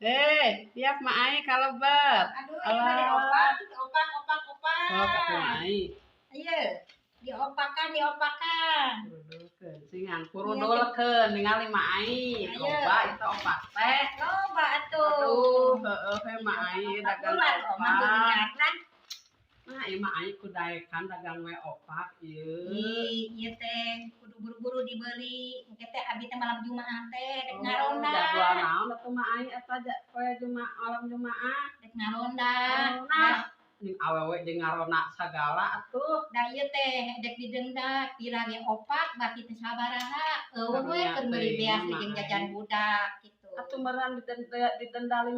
Eh, siap Ma Ai kalebet. Aduh, ieu mah diopak, opak, opak, opak. Sok atuh, Ma Ai. Ayo, diopakan, diopakan. Purudulkeun, singan purudulkeun ningali Ma Ai. Ayo. Loba itu opak teh. Loba atuh. Aduh, heeh we Ma Ai dagang Ulah atuh, mah opak. Beungarna. Nah, ieu Ma Ai kudaekan dagang we opak ieu. Ih, ieu teh kudu buru-buru dibeli. Engke teh abi teh malam Jumaah teh dek Oh, ngaronda. jadwal naon atuh Ma Ai eta poe Jumaah, malam Jumaah? Dek ngaronda. Nah, jeung awewe jeung ngaronda sagala atuh. Da ieu teh dek didenda pira ge opak bati teh sabaraha. Euweuh we Karunya keur meuli teuing, beas Ma jeung Ai. Jajan budak gitu. Atuh meureun didenda 50.000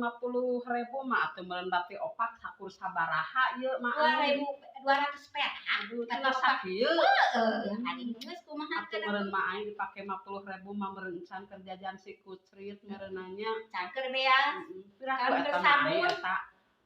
mah atuh meureun bati opak sakur sabaraha ieu, Ma Ai? 2.200 perak. Aduh, Bati cenah opak. Sakieu. Heeh, ari geus kumaha Atuh teh. Meureun Ma Ai dipake 50.000 mah meureun can keur jajan si kucrit meureunanya. Can keur beas. Heeh. Piraku Can eta keur Ma Ai sabun. Eta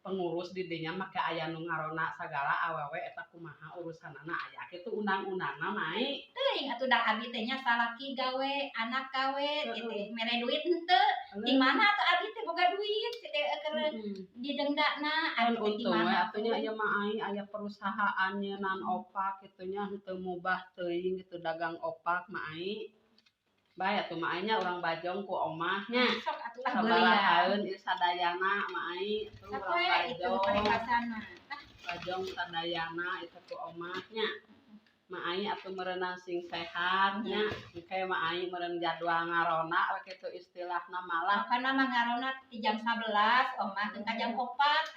pengurus di dinya make aya nu ngaronda sagala awewe eta kumaha urusanana, aya kitu undang-undangna, Ma Ai? Teuing atuh da abi teh nya salaki gawe, anak gawe gitu. Mere duit henteu. Di mana atuh abi teh boga duit teh keur didendana Kan abi teh di untung we mana atuh nya ieu Ma Ai aya perusahaan nyeunan opak kitu nya, henteu mubah teuing gitu dagang opak Ma Ai. Bae atuh Ma Ai nya, urang bajong ku omah nya. Sok atuh lah beulian. Sabarahaeun ieu sadayana, Ma Ai? Atuh Sok urang we itu bajong. Paribasana. Ah, Bajong sadayana itu ku omah nya. Ma Ai atuh meureunna sing sehat nya. Engke Ma Ai meureun jadwal ngaronda we kitu istilahna malah. Makana mah ngaronda ti jam 11 omah teu ka jam 4,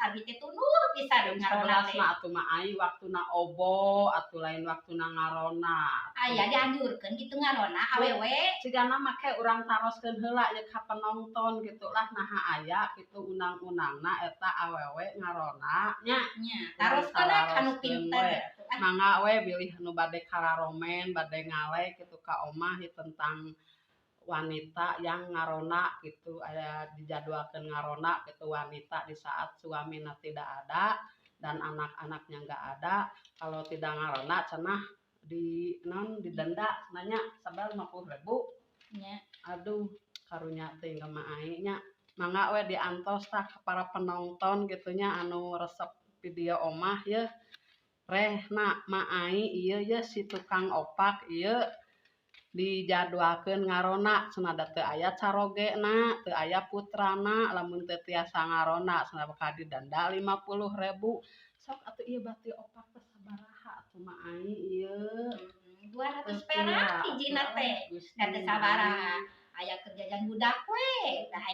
abi teh tunduh pisan Jam ngaronda 11 teh. Mah atuh Ma Ai waktuna obo atuh, lain waktuna ngaronda. Aya dianjurkeun kitu ngaronda awewe. Cigana make urang taroskeun heula ieu ka penonton gitu lah, naha aya kitu undang-undangna eta awewe ngaronda nya. Nya, taroskeun we ka nu pinter. We. Ah, Mangga we bilih nu bade kararomen, bade ngalek gitu ka omah ieu tentang wanita yang ngaronda gitu, aya dijadwalkeun ngaronda gitu, wanita di saat suamina tidak ada dan anak-anaknya nggak ada, kalau tidak ngaronda cenah di non didenda cenah nya sabaraha, 50.000. Nya. Aduh, karunya teuing ka Ma Ai nya. Mangga we diantos tah ka para penonton gitu nya anu resep video omah yeuh. Rehna Ma Ai ieu ye si tukang opak ieu dijadwalkeun ngaronda cenah da teu aya carogena, teu aya putrana, lamun teu tiasa ngaronda cenah bakal didenda 50.000. Sok atuh ieu bati opak teh sabaraha atuh, Ma Ai, ieu? 200 perak hijina teh. Gusti Da teu sabaraha. Aya keur jajan budak we. Da.